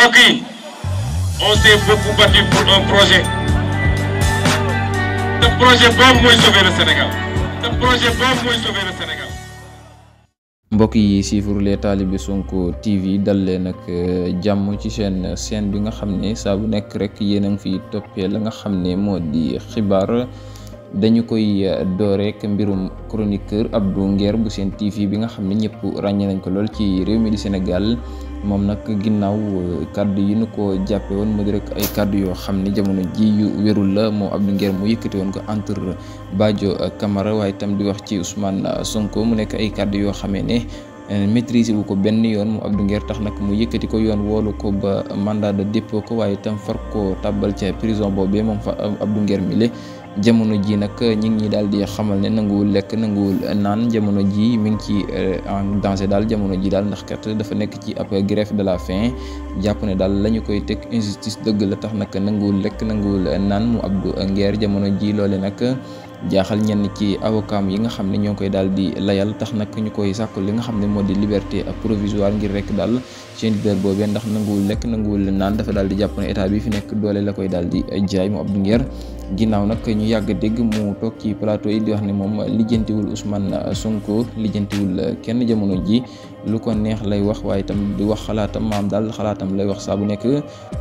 mbokk yi on s'est beaucoup battu pour un projet te projet boobu mooy sauver le Sénégal mbokk yi siifur les talibé Sonko TV dal leen nag jàmm ci seen chaîne bi nga xam ne saa bu nekk rek yéen a ngi fi toppee la nga xam ne moo di xibaar dañu koy dooreek mbirum chroniqueur Abdou Nguer bu Sen TV bi nga xam ne ñëpp ràññee nañ ko lool ci réew mi di Sénégal moom nag ginnaaw kàddu yi nu ko jàppe woon mu di rek ay kàddu yoo xam ne jamono ji yu wérul la moom Abdou Nguer mu yëkkati woon ko entre Badio Camara waaye itam di wax ci Ousmane Sonko mu nekk ay kàddu yoo xamee ne maîtriser wu ko benn yoon mu Abdou Nguer tax nag mu yëkkati ko yoon woolu ko ba mandat de dépôt ko waaye itam far ko tàbbal ca prison boobee moom fa Abdou Nguer mi le jamono ji nag ñi ngi daal di xamal ne nanguwul lekk nanguwul naan jamono ji mi ngi ci en danger daal jamono ji daal ndax kat dafa nekk ci ab grève de la faim jàpp ne daal la ñu koy teg injustice dëgg la tax nag nanguwul lekk nanguwul naan mu Abdou Nguer jamono ji loole nag jaaxal ñenn ci avocat yi nga xam ne ñoo koy daal di layal tax nag ñu koy sàkku li nga xam ne moo di liberté provisoire ngir rek daal seen leader boobee ndax nanguwul lekk nanguwul naan dafa daal di jàpp ne état bi fi nekk doole la koy daal di jaay mu Abdou Nguer ginnaaw nag ñu yàgg dégg mu toog ci plateau yi di wax ne moom lijjantiwul Ousmane Sonko lijjantiwul kenn jamono ji lu ko neex lay wax waaye itam di wax xalaatam maam daal xalaatam lay wax saa bu nekk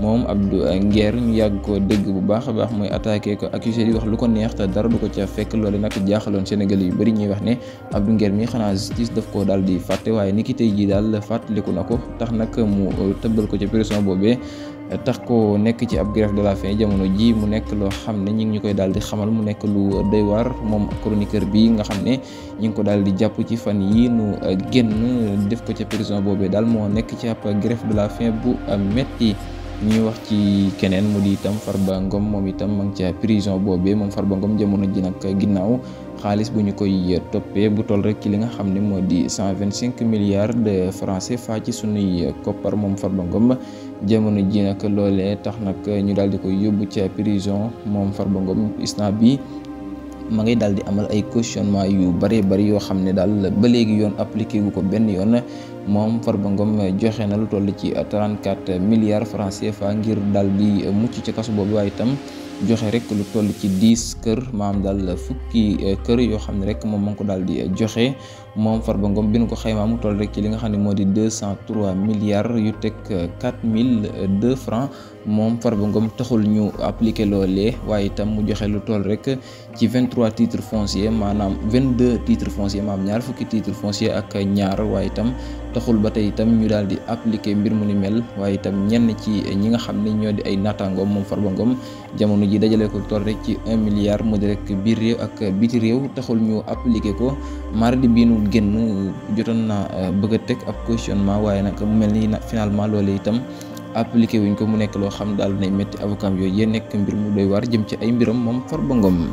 moom Abdou Nguer ñu yàgg ko dégg bu baax a baax mooy attaqué ko accusé di wax lu ko neex te dara du ko ca fekk loole nag jaaxaloon Sénégal yu bëri ñuy wax ne Abdou Nguer mi xanaa justice daf koo daal di fàtte waaye ni ki tey jii daal fàttaliku na ko tax nag mu tëbbal ko ca prison boobee tax ko nekk ci ab grève de la faim jamono ji mu nekk loo xam ne ñi ngi ñu koy daal di xamal mu nekk lu doy waar moom chroniqueur bi nga xam ne ñi ngi ko daal di jàpp ci fan yi nu génn def ko ca prison boobee daal moo nekk ci ab grève de la faim bu metti ñuy wax ci keneen mu di itam Farba Ngom moom itam ma ngi ca prison boobee moom Farba Ngom jamono ji nag ginnaaw xaalis bu ñu koy toppee bu toll rek ci li nga xam ne moo di 125 milliards de francs CFA ci sunuy koppar moom Farba Ngom jamono ji nag loolee tax nag ñu daal di koy yóbbu ca prison moom Farba Ngom instant bi ma ngay daal di amal ay questionnement yu bëree bëri yoo xam ne daal ba léegi yoon appliqué wu ko benn yoon moom Farba Ngom joxe na lu toll ci 34 milliards francs CFA ngir daal di mucc ci kaso boobu waaye itam joxe rek lu toll ci 10 kër maam daal fukki kër yoo xam ne rek moom moo ko daal di joxe moom Farba Ngom bi nu ko xaymaa mu toll rek ci li nga xam ne moo di 203 milliards yu teg 4002 francs moom Farba Ngom taxul ñu appliqué loolee waaye itam mu joxe lu toll rek ci 23 titres fonciers maanaam 22 titres fonciers maanaam ñaar fukki titres fonciers ak ñaar waaye itam taxul ba tey itam ñu daal di appliqué mbir mu ni mel waaye itam ñenn ci ñi nga xam ne ñoo di ay naataangoom moom Farba Ngom jamono ji dajale ko toll rek ci 1 milliard mu di rek biir réew ak biti réew taxul ñu appliqué ko mardi bii nu génn jotoon na bëgg a teg ab questionnement waaye nag mu mel ni finalement loolu itam appliqué wuñ ko mu nekk loo xam daal nay métti avocat yooyu yee nekk mbir mu doy waar jëm ci ay mbiram moom Farba Ngom